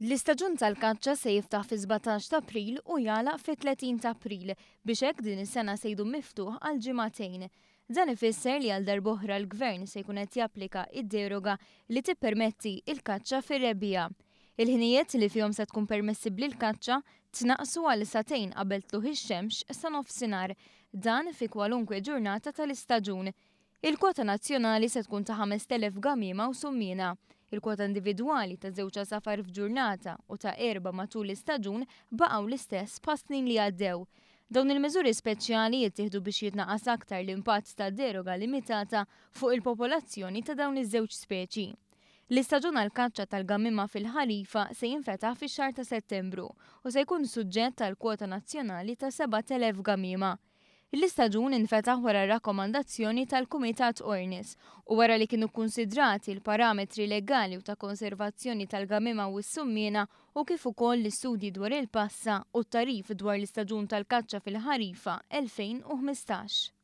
L-istaġun tal-kaċċa se jiftaħ fis-17 ta' April u jagħlaq fit-30 ta' April biex hekk din is-sena se jdum miftuħ għal ġimagħtejn. Dan ifisser li għal darb'oħra l-Gvern se jkun qed japplika id-deroga li tippermetti il-kaċċa fir-rebbiegħa. Il-ħinijiet li fihom se tkun permessibbli l-kaċċa tnaqqsu għal sagħtejn qabel tlugħ ix-xemx sa nofsinhar, dan fi kwalunkwe ġurnata tal-istaġun. Il-kwota nazzjonali se tkun ta' 5,000 gamiema u summiena. Il-kwota individwali ta' żewġ għasafar f'ġurnata u ta' erbgħa matul l-istaġun baqgħu l-istess bħas-snin li għaddew. Dawn il-miżuri speċjali jittieħdu biex jitnaqqas aktar l-impatt ta' deroga limitata fuq il-popolazzjoni ta' dawn iż-żewġ speċi. L-istaġun għall-kaċċa tal-gamiema fil-ħarifa se jinfetaħ fix-xahar ta' Settembru u se jkun suġġett għal kwota nazzjonali ta' 7,000 gamiema. L-istaġun infetaħ wara rakkomandazzjoni tal-Kumitat Ornis u wara li kienu kkunsidrati l-parametri legali u ta' konservazzjoni tal-gamiema u s-summiena u kif ukoll l-istudji dwar il-passa u t-tagħrif dwar l-istaġun tal-kaċċa fil-ħarifa 2015.